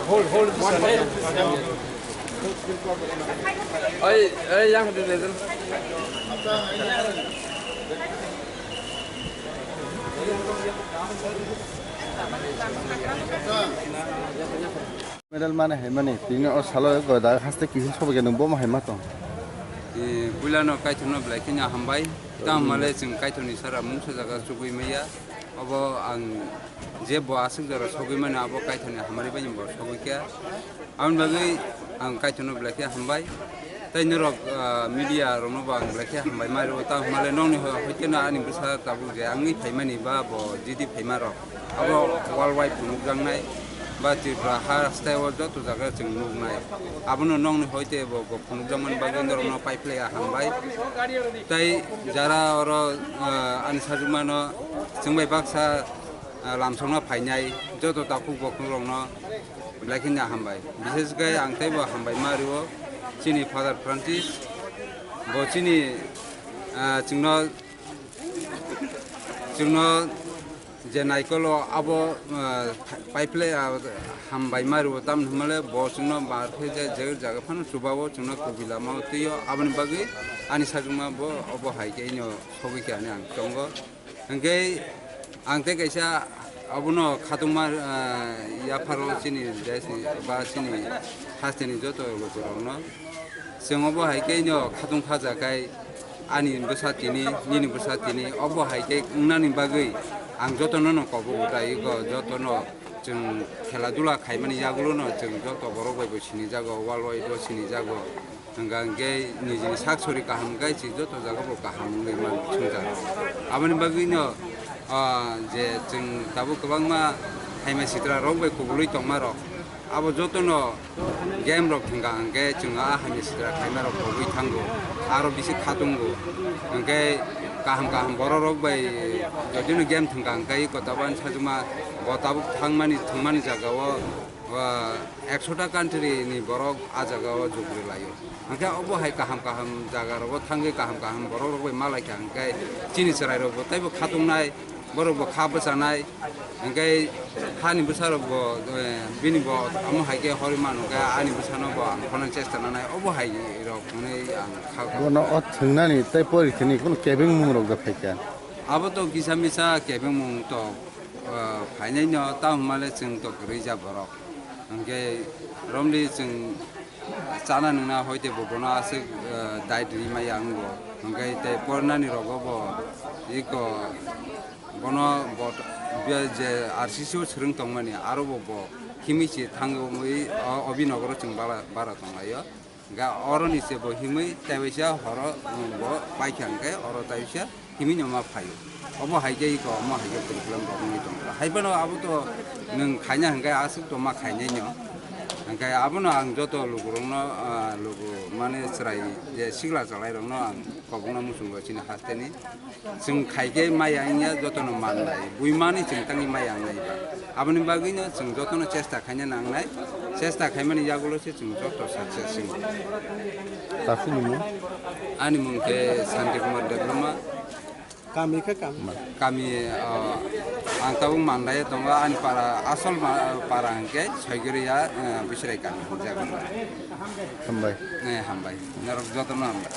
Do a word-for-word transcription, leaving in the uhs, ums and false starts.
Hold, hold this one. Oi, oi, yang dulu. Medal mane hai mani, tini o salo goda haste kihil sobo geno bo ma hai ma tong. E, puila no kaithon no belai kheno hambai. Tamo male chwng kaithon ni sara mungsa jaga chugui maya. Obo ang je bo aswk jora sogui mani abo kaithon ni hamari bai bo sogui khe. Aboni bagwi ang kaithon no belai khe hambai. Tei norok, ah, media rokno bo ang belai khe hambai ma rwo. Tamo male nokni ho-, hoite no ani bwsa tabuk je angwi phaimani ba bo G D phaima rok. Abo worldwide phunukjaknai ba Tripura ha style o joto jaga chwng nuknai. Abono nokni hoite bo, bo phunukjakmani bagwi norokno paiphlaiya hambai. Tei jara oro, ah, ani sajwkmano chwng bai baksa, ah, lamsokna phainai joto takhuk bokhuk rokno belai kheno hambai. Bishesh khe ang teibo hambai ma rwo chini Father Francis. Bo chini, ah, chwngno, chwngno je naikolo abo, ah, paiphlai, ah, hambai ma rwo, tamni hwnmale bo chwngno bar khe je, je jaga phano chuba o chwngno kubui lama o twi o, aboni bagwi ani sajwkma bo obo hai khe ino sogwi khe ani ang tongo. Hwnkhe ang tei kaisa abono khatungma, ah, yapharo chini desni ba chini hasteni joto lukurokno. Chwng obo hai khe no khatung khaja khai ani bwsa tini, nini bwsa tini, obo hai khe wngnani bagwi ang jotono no kobo utai ego, jotono chwng khela dula khaimani yagulo no chwng joto borok bai bo sinijago, world wide o sinijago. Hwnka hwnkhe nijini sak sori kaham khe chwng joto jaga bo kaham wngwi mano swngchar. Aboni bagwino, ah, je chwng tabuk kwbangma haima sitra rok bai kubulwi tongma rok, abo jotono game rok thwngkha hwnkhe chwng a haima sitra khaima rok pogwi thango, aro bisi khatungo. Hwnkhe kaham kaham borok rok bai jotino game thwngkha hwnkhe iko tabuk ani sajwkma bo tabuk thangmani thwngmani jagao, ah, ekshota country ni borok a jagao jukri laio. Hwnkhe obo hai kaham kaham jaga rogo thangwi kaham kaham borok rok bai malaikha hwnkhe chini chwrai rok bo teibo khatungnai, borok bo kha bwchanai, hwnkhe hani bwsa rok bo, eh, bini bo amo hai khe horwi mano hwnkhe ani bwsano bo ang khorna chesta nanai, obo hai rok hwnwi ang kha. Bono o thwngnani tei pori thwngni kunu kebengmung rok da phaikha? Abo to kisa misa kebengmung to, eh, phainaino, tamo hwnmale chwng to kwrwi ja borok. Hwnkhe romli chwng chana nwngna hoite bo bono aswk, eh, diet ri maya wngo. Hwnkhe tei pornani rogo bo iko bono bo je R C C o swrwng tongmani aro bo bo himwi se thangwi o Abhinogoro chwng bara, bara tonglaio. Ga oroni se bo himwi tei waisa horo, um, bo paikha hwnkhe oro tei waisa himwi no ma phaio. Obo hai khe iko omo hai khe problem rok wngwi tongkha. Hai phano abo to nwng khaina hwnkhe aswk to ma khainai no. Hwnkhe abono ang joto lukurokno, ah, luku mane chwrai je sikla chwlairokno ang kobokno muchungo chini hasteni. Chwng khai khe maya wngya jotono mannai, buimani chwng tangwi maya wngnai ba. Aboni bagwino chwng jotono chesta khaina nangnai, chesta khaimani yagulo se chwng joto success wngwi. Takhuk ni mung? Ani mung khe Santi Kumar Debbarma. Kami khe kami? Kami, ah, ang tabuk Mandai tongo, ani para, asol ma-, para hwnkhe Soigoriya, eh, Bisrai kami hwnjago. Hambai. Eh, hambai. Norok jotono hambai.